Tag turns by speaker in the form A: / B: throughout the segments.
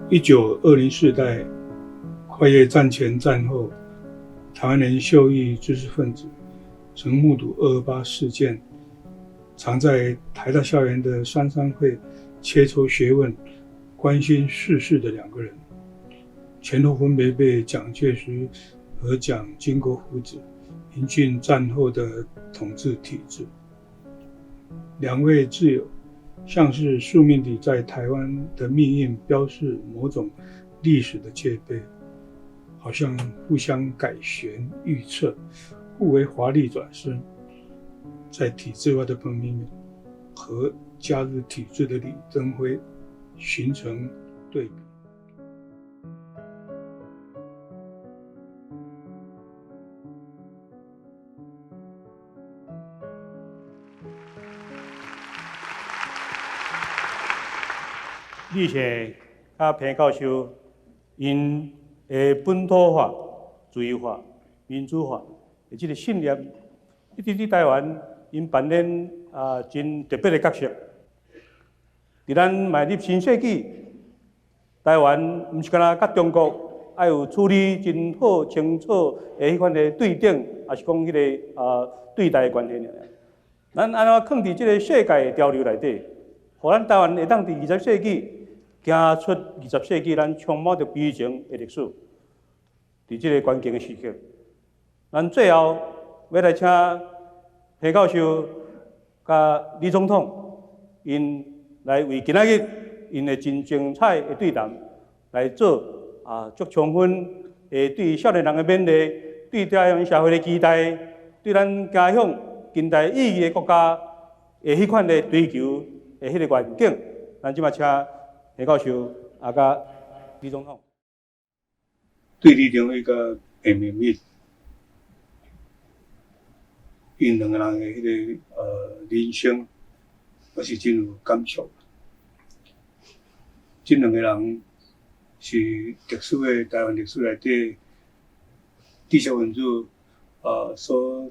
A: 1920世代，跨越战前战后，台湾人秀异知识分子曾目睹228事件，常在台大校园的三商会切磋学问、关心世事的两个人，前后分别被蒋介石和蒋经国父子引进战后的统治体制。两位挚友像是宿命地在台湾的命运标示某种历史的界碑，好像互相改弦预测，互为华丽转身，在体制外的彭明敏和加入体制的李登辉形成對比。
B: 李先佮彭教授，𪜶的本土化、自由化、民主化的這个信念，一直佇台灣，𪜶扮演真特別的角色。佇咱邁入新世紀，台灣毋是干焦佮中國愛有處理真好清楚的彼款的對等，抑是講彼个對待的關係爾。咱按怎囥佇這个世界的潮流內底，予咱台灣會當佇20世紀行出20世紀咱充滿著悲情的歷史。佇這个關鍵的時刻，咱最後欲來請彭教授佮李總統，𪜶來為今仔日𪜶的真精彩的對談來做足充分的對少年人的勉勵，對台灣社會的期待，對咱走向近代意義的國家的彼款的追求的彼个願景，咱這擺請彭教授佮李總統。
A: 對李登輝佮彭明敏，𪜶兩個人的彼个人生，我是真有感觸。這兩個人是特殊的台灣歷史內底知識分子所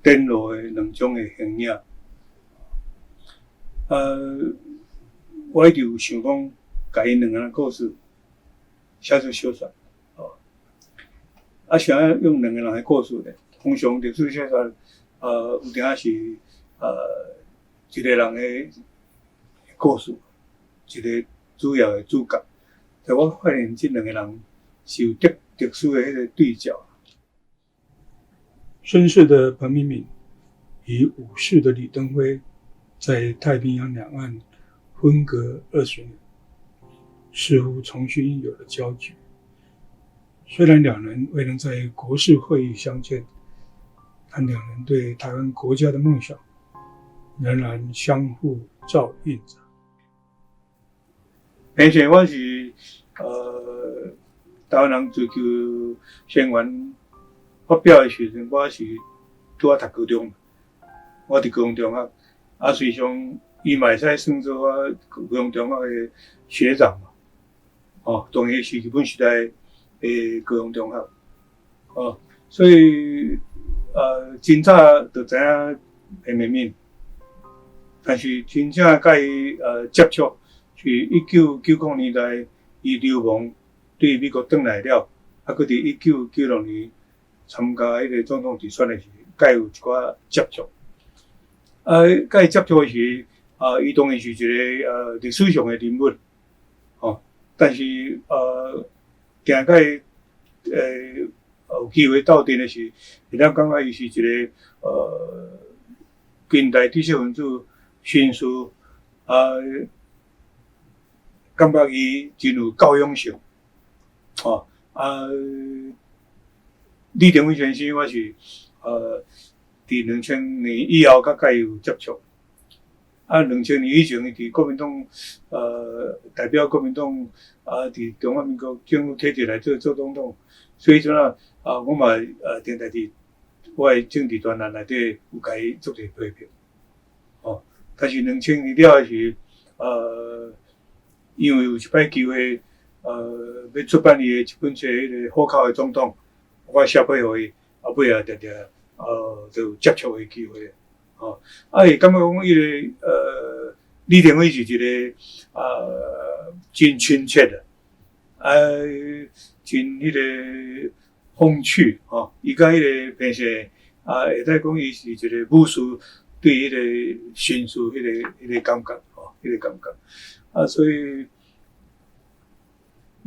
A: 展露的兩種的形影。我一直有想講，共𪜶兩個人故事寫做小說，啥用兩個人的故事咧？通常歷史小說，有當時是一個人的故事，一個主要的主角。但我發現這兩個人是有特殊的彼个對照。紳士的彭明敏與武士的李登輝，在太平洋兩岸分隔20年，似乎重新有了交集。雖然兩人未能在國事會議相見，但兩人對台灣國家的夢想仍然相互照應着。平時我是台灣人追求宣言發表的時陣，我是拄仔讀高中，我佇高雄中學，隨上伊嘛會使算做我高雄中學的學長嘛，當然是日本時代的高雄中學，所以真早就知影彭明敏，但是真正佮伊接觸是1990年代，伊流亡對美國轉來了，閣佇1996年參加彼个總統直選的時，佮伊有一寡接觸。佮伊接觸的時，伊當然是一个歷史上的人物，但是定佮伊有機會鬥陣的時，會當感覺伊是一个近代知識分子紳士，感覺伊真有教養性，李登輝先生，我是佇2000年以後才佮伊有接觸。2000年以前，伊佇國民黨，代表國民黨佇中華民國政府體制內底做總統，所以彼陣我嘛定定佇我的政治專欄內底有共伊做一個批評，但是2000年了的時，因為有一擺機會，欲出版伊的一本冊，彼個虎口的總統，我寫批予伊，尾仔定定就有接觸的機會，伊感覺講伊个李登輝是一个真親切的，啊，真彼個風趣吼。伊佮彼個彭世啊，會使講伊是一個武士對彼個紳士彼個感覺吼，彼個感覺。啊，所以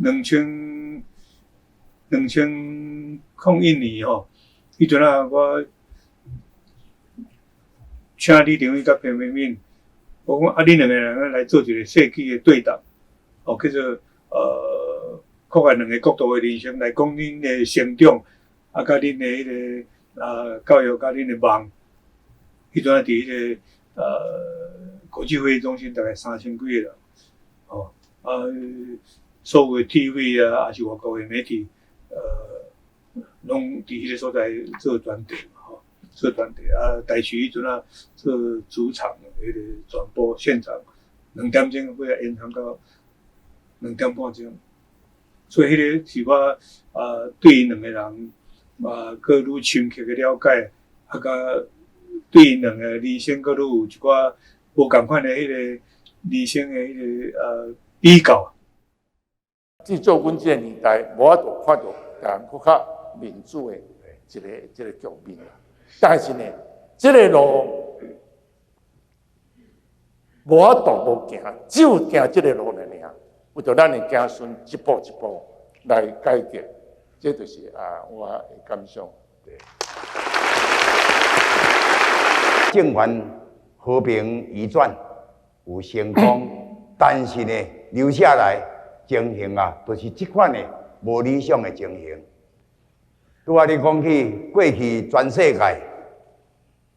A: 2001年吼，彼陣啊，我請李登輝佮彭明敏，我講啊，恁兩個人來做一個世紀的對談，哦，叫做擴大兩个國度的人生來講恁的成長，啊，佮恁的彼個啊教育，佮恁的夢。彼陣啊，佇彼個國際會議中心，大概3000幾個人，哦，啊，所有的 TV 啊，抑是外國的媒體，攏佇彼個所在做專題嘛，吼，做專題啊，台視彼陣啊做主場彼個轉播現場，2點鐘尾仔延長到2點半鐘，所以彼個是我啊對𪜶兩个人啊，閣愈深刻的了解，啊，佮對𪜶兩個人生閣愈有一寡無仝款的彼個人生的彼個比較。
C: 至少阮這个年代，無法度看著台灣閣較民主的一個局面啦。但是呢，這个路無法度無行，只有行這个路爾爾。為著咱的子孫一步一步來改革，這就是啊我的感想。對。
D: 政權和平移轉有成功，但是呢，留下來情形啊，就是這款的無理想的情形。拄仔你講起過去全世界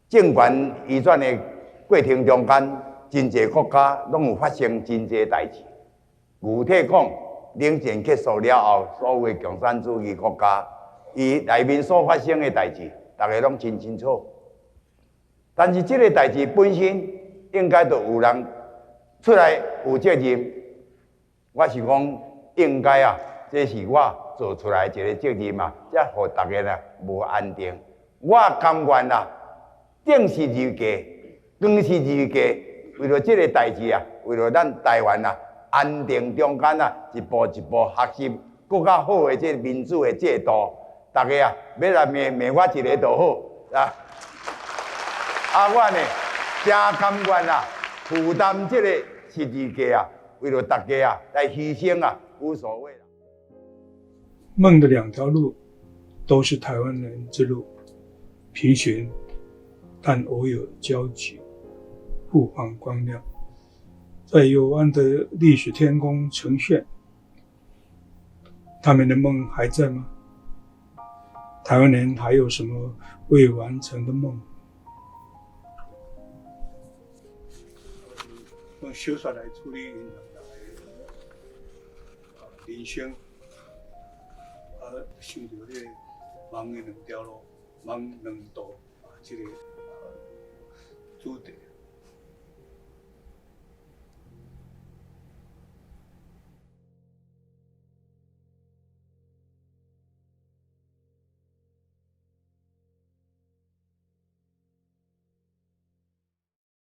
D: 政權移轉的過程中間，真濟國家攏有發生真濟代誌。具體講，冷戰結束了後，所有的共產主義國家，伊內面所發生的代誌，大家攏真清楚。但是這个代誌本身應該就有人出來負責任。我是講應該啊，這是我做出來一个責任啊，才予大家呢無安定。我甘願啊，釘十字架，扛十字架，為著這个代誌啊，為著咱台灣啊安定中間啊，一步一步學習閣較好的這个民主的制度。大家啊，欲來罵罵我一个就好啊。啊，我呢誠甘願啊，負擔這個十字架啊，為著大家啊來犧牲啊，無所謂啦。
A: 夢的兩條路都是台灣人之路，平行，但偶有交集，互放光亮，在幽暗的歷史天空呈現。他們的夢還在嗎？台灣人還有什麼未完成的夢？用小說來處理𪜶兩个人生，啊，想著彼個夢的兩條路，夢兩途啊，這个主題。